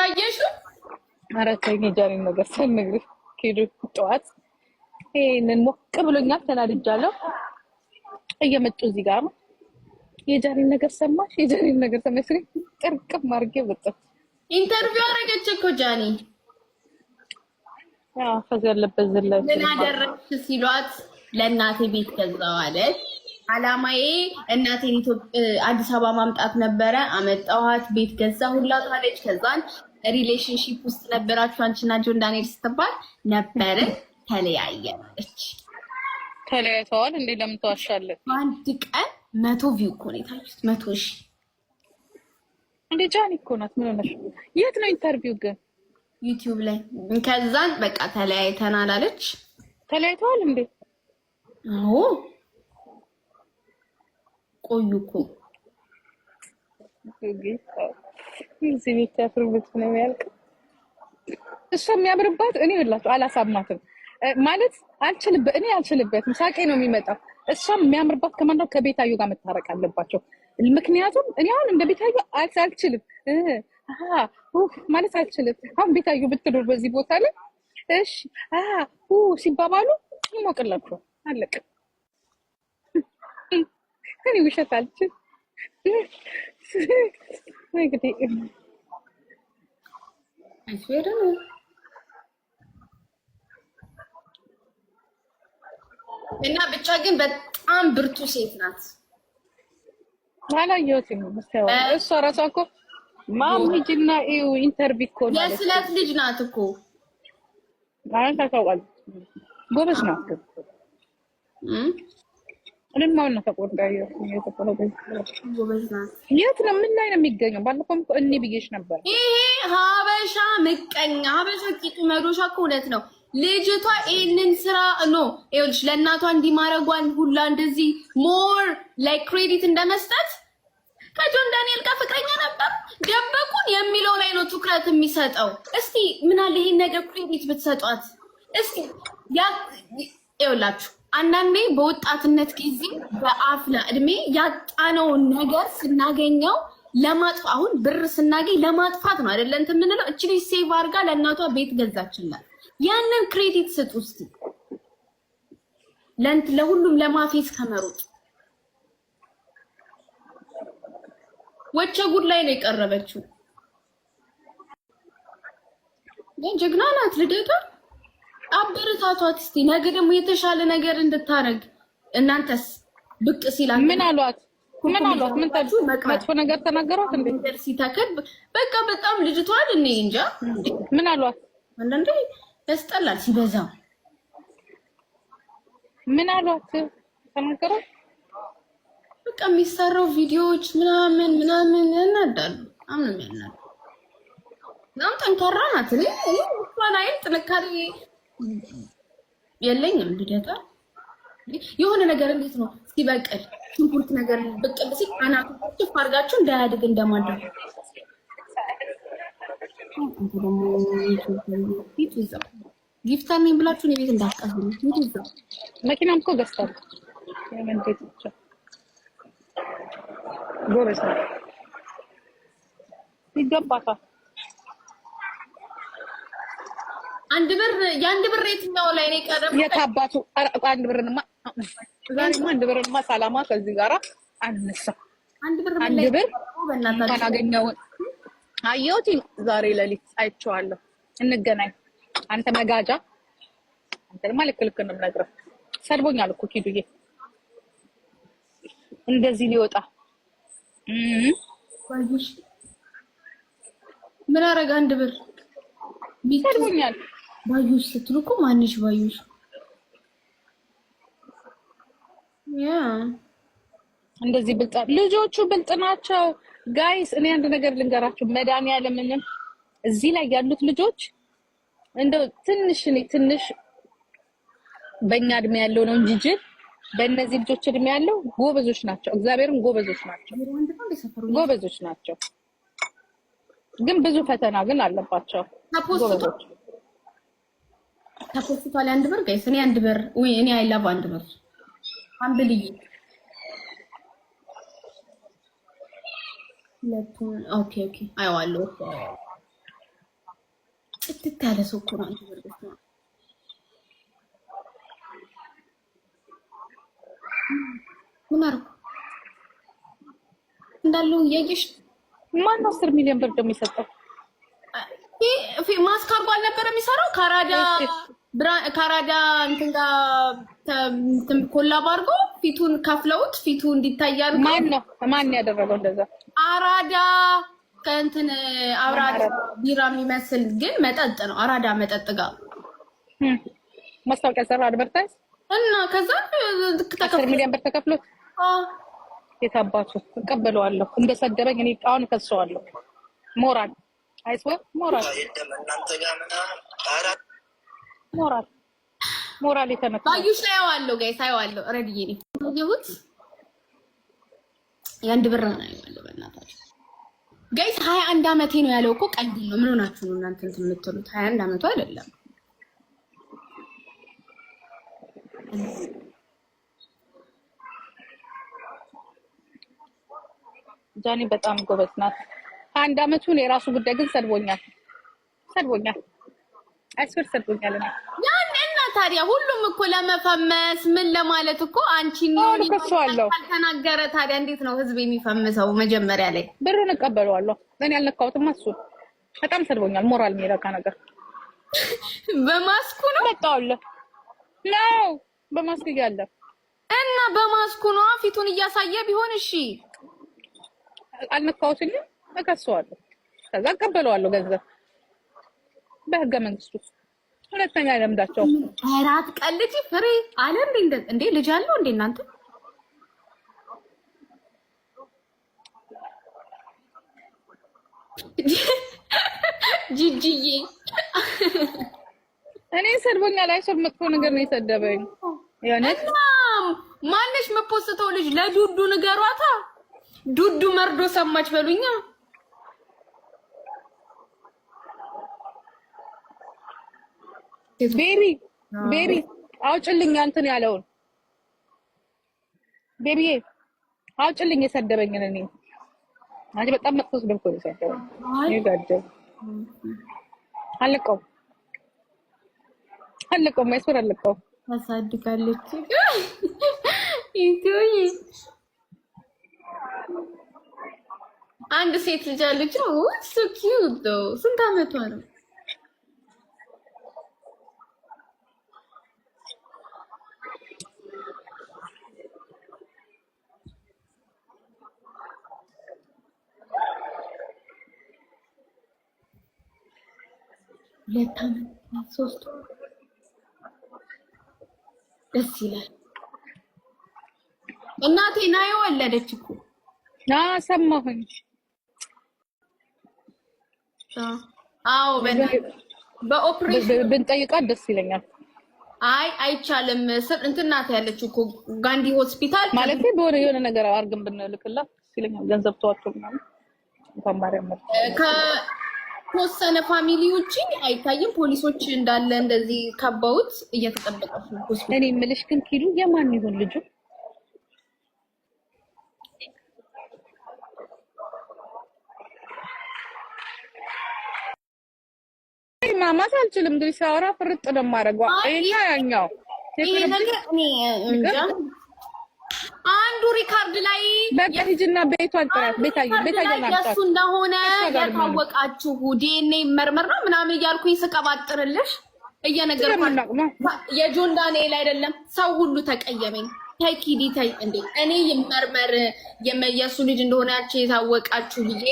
አየሽው? ኧረ ተይኝ፣ የጃኒን ነገር ሳልነግርሽ ሄዱ። ጠዋት ይሄንን ሞቅ ብሎኛል፣ ተናድጃለሁ። እየመጡ እዚህ ጋር ነው የጃኒን ነገር ሰማሽ? የጃኒን ነገር ሰማሽ? ጥርቅም አድርጌ ወጣሁ። Interview አደረገች እኮ ጃኒ። ያው ፈዝ ያለበት ዝላይ። ምን አደረግሽ ሲሏት ለእናቴ ቤት ገዛው አለች። አላማዬ እናቴን አዲስ አበባ ማምጣት ነበረ፣ አመጣኋት፣ ቤት ገዛሁላት አለች። ከዛን relationship ውስጥ ነበራችሁ አንቺና ጆን ዳንኤል ስትባል ነበርን፣ ተለያየን አለች። ተለያይተዋል እንዴ? ለምን ተዋሻለች? በአንድ ቀን 100 view እኮ ነው የታዩት፣ 100,000። እንዴ ጃኒ እኮ ናት። ምን ሆነሽ? የት ነው interview ግን? ዩቲዩብ ላይ። ከዛን በቃ ተለያይተናል አለች። ተለያይተዋል እንዴ? አዎ፣ ቆዩ እኮ። እዚህ ቤት ያፍርበት ነው የሚያልቅ። እሷ የሚያምርባት እኔ እላችሁ አላሳማትም ማለት አልችልበት፣ እኔ አልችልበትም። ሳቄ ነው የሚመጣው። እሷም የሚያምርባት ከማን ነው? ከቤታዩ ጋር መታረቅ አለባቸው። ምክንያቱም እኔ አሁን እንደ ቤታዩ አልችልም ማለት አልችልም። አሁን ቤታዩ ብትኖር በዚህ ቦታ ላይ እሺ ሲባባሉ ይሞቅላቸዋል። አለቀ። እኔ ውሸት አልችል እንግዲህ። እና ብቻ ግን በጣም ብርቱ ሴት ናት። አላየሁትም። እሷ እራሷ እኮ ማም ሂጂና እዩ interview እኮ ነው። የስለት ልጅ ናት እኮ። ማለት ታውቃለች። ጎበዝ ናት ግን እኔም አሁን ነው ተቆርጣ ጎበዝ ናት። የት ነው ምን ላይ ነው የሚገኘው? ባለፈውም እኮ እኔ ብዬሽ ነበር። ይሄ ሀበሻ ምቀኛ፣ ሀበሻ ቂጡ መዶሻ እኮ እውነት ነው። ልጅቷ ይሄንን ስራ no ይኸውልሽ፣ ለእናቷ እንዲማረጓን ሁላ እንደዚህ more like credit እንደመስጠት ከጆን ዳንኤል ጋር ፍቅረኛ ነበር ደበቁን የሚለው ላይ ነው ትኩረት የሚሰጠው። እስቲ ምን አለ ይሄን ነገር credit ብትሰጧት እስቲ። ያ ይኸውላችሁ፣ አንዳንዴ በወጣትነት ጊዜ በአፍላ እድሜ ያጣነውን ነገር ስናገኘው ለማጥፋት፣ አሁን ብር ስናገኝ ለማጥፋት ነው አይደለ እንትን የምንለው። እቺ ልጅ save አድርጋ ለእናቷ ቤት ገዛችላት። ያንን credit ስጡ እስቲ ለንት ለሁሉም ለማፌስ ከመሮጥ። ወቸ ጉድ ላይ ነው የቀረበችው። ግን ጀግና ናት ልደቷ። አበረታቷት እስቲ ነገ ደግሞ የተሻለ ነገር እንድታረግ። እናንተስ ብቅ ሲላት ምን አሏት? ምን አሏት? ምን መጥፎ ነገር ተናገሯት እንዴ? ሲተክል በቃ በጣም ልጅቷን እኔ እንጃ። ምን አሏት? አንዳንዴ ያስጠላል ሲበዛ። ምን አሏት? ተናገሯት? በቃ የሚሰራው ቪዲዮዎች ምናምን ምናምን ያናዳሉ። በጣም ነው የሚያናዱ። በጣም ጠንካራ ናት። እኔ እንኳን አይል ጥንካሬ የለኝም። ልደቷ የሆነ ነገር እንዴት ነው ሲበቅል ሽንኩርት ነገር ብቅል ሲል አናቱ ጭፍ አድርጋችሁ እንዳያድግ እንደማድረግ። አንተ ደግሞ ፊቱ እዛው gifter ነኝ ብላችሁ እኔ ቤት እንዳትቀርቡ። ፊቱ እዛው። መኪናም እኮ ገዝታለች። የምን ቤት ብቻ፣ ጎበዝ ነው፣ ይገባታል። አንድ ብር፣ የአንድ ብር የትኛው ላይ ነው የቀረበው? የታባቱ አንድ ብርንማ፣ ዛሬማ አንድ ብርንማ ሳላማ ከዚህ ጋራ አነሳ። አንድ ብር ምን አንድ ላይ ብር በእናታችሁ እንኳን አገኘውን አየሁት። ዛሬ ሌሊት አይቼዋለሁ። እንገናኝ። አንተ መጋጃ፣ አንተ ድማ ልክ ልክ ነው የምነግርህ። ሰድቦኛል እኮ ኪዱዬ፣ እንደዚህ ሊወጣ ባዩሽ ምን አረገ? አንድ ብር ሰድቦኛል። ባዩሽ ስትሉ እኮ ማንሽ ባዩሽ? Yeah. እንደዚህ ብልጥ ልጆቹ ብልጥ ናቸው guys። እኔ አንድ ነገር ልንገራችሁ፣ መድኃኒዓለምንም እዚህ ላይ ያሉት ልጆች እንደው ትንሽ እኔ ትንሽ በእኛ እድሜ ያለው ነው እንጂ ጅል በእነዚህ ልጆች እድሜ ያለው ጎበዞች ናቸው። እግዚአብሔርም ጎበዞች ናቸው፣ ጎበዞች ናቸው። ግን ብዙ ፈተና ግን አለባቸው። ጎበዞች። ተፖስቷል። አንድ ብር guys፣ እኔ አንድ ብር ወይ እኔ I love አንድ ብር አንብልይ ሁለቱን። Okay, አየዋለሁ። ጽድት ያለ ሰው እኮ ነው። ምን አደረኩ እንዳለው እያየሽ ማነው 10 ሚሊዮን ብር ደግሞ የሰጠው? ማስክ አድርጎ አልነበረ የሚሰራው ካራዳ እንትን ጋር collab አድርጎ ፊቱን ከፍለውት ፊቱ እንዲታይ አድርጎ። ማን ነው ማን ያደረገው እንደዛ? አራዳ ከእንትን አራዳ ቢራ የሚመስል ግን መጠጥ ነው። አራዳ መጠጥ ጋር ማስታወቂያ ሰራ፣ advertise እና ከዛ 10 ሚሊዮን ብር ተከፍሎት የታባቱ እቀበለዋለሁ። እንደሰደበኝ እኔ አሁን እከሰዋለሁ። ሞራል I swear ሞራል ሞራል ሞራል የተመታ ባዩሽ ላይ አየዋለሁ፣ guys አየዋለሁ። ረድዬ ነው ያየሁት። የአንድ ብር ነው አየዋለሁ። በእናታችሁ guys 21 አመቴ ነው ያለው እኮ ቀልድ ነው። ምን ሆናችሁ ነው እናንተ እንትን የምትሉት? 21 አመቱ አይደለም። ጃኒ በጣም ጎበዝ ናት። አንድ አመቱን የራሱ ጉዳይ ግን ሰድቦኛል፣ ሰድቦኛል፣ I swear ሰድቦኛል። እኔ ያን እና ታዲያ ሁሉም እኮ ለመፈመስ ምን ለማለት እኮ አንቺን ካልተናገረ ታዲያ እንዴት ነው ህዝብ የሚፈምሰው? መጀመሪያ ላይ ብሩን እቀበለዋለሁ። እኔ ያልነካሁትማ እሱ በጣም ሰድቦኛል። ሞራል የሚረካ ነገር በማስኩ ነው መጣውለ ነው በማስክ እያለ እና በማስኩ ነው ፊቱን እያሳየ ቢሆን እሺ፣ አልነካሁትኝም፣ እከሰዋለሁ። ከዛ እቀበለዋለሁ ገንዘብ በህገ መንግስቱ። ሁለተኛ አይለምዳቸው። ኧረ አትቀልጂ ፍሬ አለ እንዴ! እንዴ ልጅ አለው እንዴ እናንተ? ጂጂዬ እኔ ሰድቦኛል። I swear መጥፎ ነገር ነው የሰደበኝ። የእውነት ማነሽ መፖስተው ልጅ ለዱዱ ንገሯታ። ዱዱ መርዶ ሰማች በሉኛ። ቤቢ ቤቢ አውጭልኝ እንትን ያለውን ቤቢዬ አውጭልኝ የሰደበኝን። እኔ አንቺ በጣም መጥፎ ስድብ እኮ ነው የሰደበኝ። እኔ ጋደው አለቀው አለቀው I swear አለቀው። ታሳድጋለች ኢትዮዬ። አንድ ሴት ልጅ አለች። So cute though። ስንት አመቷ ነው? 2 አመት 3 ደስ ይላል። እናቴ ና የወለደች እኮ ና ሰማሁኝ። አዎ በኦፕሬሽን ብንጠይቃት ደስ ይለኛል። አይ አይቻልም። ስር እንትን ናት ያለችው እኮ ጋንዲ ሆስፒታል ማለት በሆነ የሆነ ነገር አድርገን ብንልክላት ደስ ይለኛል። ገንዘብ ተዋጥቶ ምናምን እንኳን ማርያም ከተወሰነ family ውጪ አይታይም። ፖሊሶች እንዳለ እንደዚህ ከበውት እየተጠበቀች ነው። እኔ የምልሽ ግን ኪዱ የማን ይሁን ልጁ? ማማት አልችልም። እንግዲህ ሳወራ ፍርጥ ነው የማደርገው። ይሄኛ ያኛው ይሄ ነገር እኔ እንጃ። አንዱ record ላይ በቃ ሂጂና ቤቷን ጥራት። ቤታዬ ቤታዬ የእሱ እንደሆነ ያታወቃችሁ ዲኤንኤ መርመር ነው ምናምን እያልኩኝ ስቀባጥርልሽ እየነገርኳችሁ የጆን ዳንኤል አይደለም። ሰው ሁሉ ተቀየመኝ። ተይ ኪዲ ተይ፣ እንዴ እኔ ይመርመር የእሱ ልጅ እንደሆነ ያቺ የታወቃችሁ ብዬ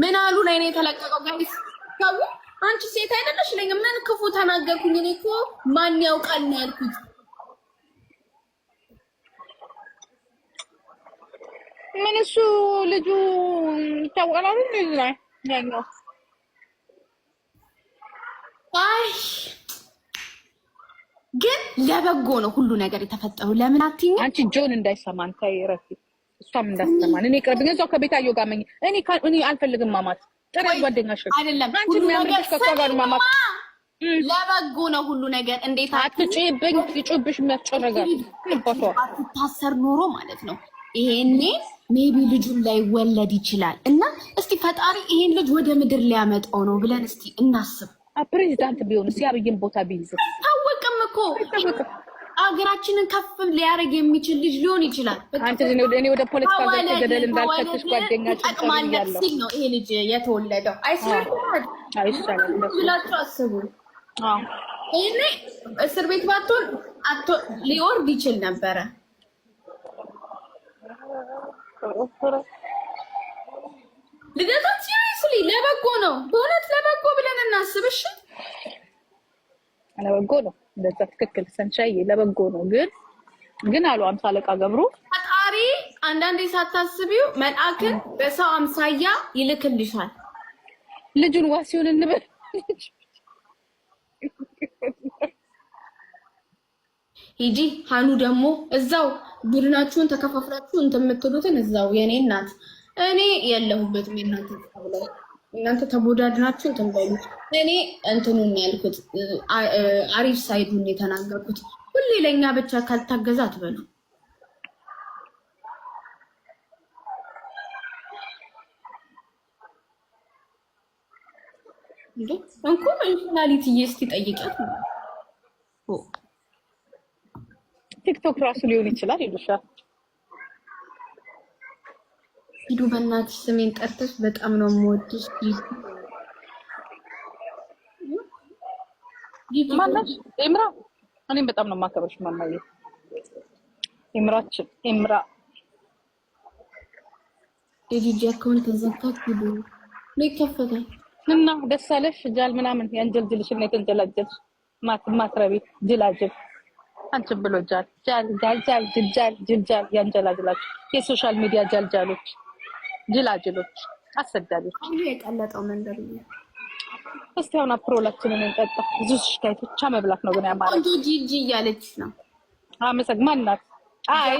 ምን አሉ ላይ ነው የተለቀቀው። Guys ሰው አንቺ ሴት አይደለሽ ለኝ ምን ክፉ ተናገርኩኝ? እኔ እኮ ማን ያውቃል ነው ያልኩት። ምን እሱ ልጁ ይታወቃል አይደል? ላይ ያኛው አይ ግን ለበጎ ነው ሁሉ ነገር የተፈጠረው። ለምን አትይኝ? አንቺ ጆን እንዳይሰማን ተይ ረፊ፣ እሷም እንዳትሰማን። እኔ ቅርብ እዛው ከቤታዮ ጋር መኝ እኔ እኔ አልፈልግም ማማት። ጥሪ ጓደኛሽ አይደለም አንቺ የሚያምርሽ ከእሷ ጋር ማማት። ለበጎ ነው ሁሉ ነገር። እንዴት አትጩይብኝ? ይጩብሽ የሚያስጮህ ነገር አትታሰር ኖሮ ማለት ነው ይሄኔ maybe ልጁን ላይወለድ ይችላል። እና እስቲ ፈጣሪ ይሄን ልጅ ወደ ምድር ሊያመጣው ነው ብለን እስቲ እናስብ። ፕሬዚዳንት ቢሆንስ የአብይን ቦታ ቢይዝ ታወቅም እኮ አገራችንን ከፍ ሊያደርግ የሚችል ልጅ ሊሆን ይችላል። አንተ እኔ ወደ ፖለቲካ ገደል እንዳልከትሽ ጓደኛችን ጠቅማለህ ሲል ነው ይሄ ልጅ የተወለደው። I swear ብላችሁ አስቡ። ይሄኔ እስር ቤት ባትሆን ሊወርድ ይችል ነበረ። ልደታ seriously ለበጎ ነው፣ በእውነት ለበጎ ብለን እናስብ። እሺ ለበጎ ነው። እንደዛ ትክክል ሰንሻዬ፣ ለበጎ ነው። ግን ግን አሉ አምሳ አለቃ ገብሩ ፈጣሪ አንዳንዴ ሳታስቢው መልአክን በሰው አምሳያ ይልክልሻል። ልጁን ዋሲውን እንበል። ሂጂ ሀኑ ደግሞ እዛው ቡድናችሁን ተከፋፍላችሁ እንትን የምትሉትን እዛው የኔ እናት እኔ የለሁበትም። የእናንተ ላይ እናንተ ተቦዳድናችሁ እንትን በሉ። እኔ እንትኑን ያልኩት አሪፍ side ኡን የተናገርኩት። ሁሌ ለእኛ ብቻ ካልታገዘ አትበሉ። እንኳን እንሽላሊትዬ እስቲ ጠይቂያት። ቲክቶክ ራሱ ሊሆን ይችላል ይሉሻል። ሂዱ በእናትሽ ስሜን ጠርተሽ በጣም ነው የምወድሽ። ማናሽ ኤምራ፣ እኔም በጣም ነው የማከብርሽ ማማዬ። ኤምራችን ኤምራ የጂጂ account ተዘጋ። ሂዱ ነው ይከፈታል። እና ደስ አለሽ ጃል ምናምን ያንጀልጅልሽ እና የተንጀላጀልሽ ማትረቢ ጅላጅል አንቺን ብሎ ጃል ጃል ጃል ጃል ጅልጃል ጅልጃል ያንጀላጅላችሁ የ social media ጃልጃሎች ጅላጅሎች አሰዳቢዎች። የቀለጠው መንደር እስቲ አሁን አፕሮላችንን እንጠጣ። ብዙ ሽካይት ብቻ መብላት ነው ግን ያማረ ቆንጆ ጂጂ እያለች ነው። አመሰግ ማናት? አይ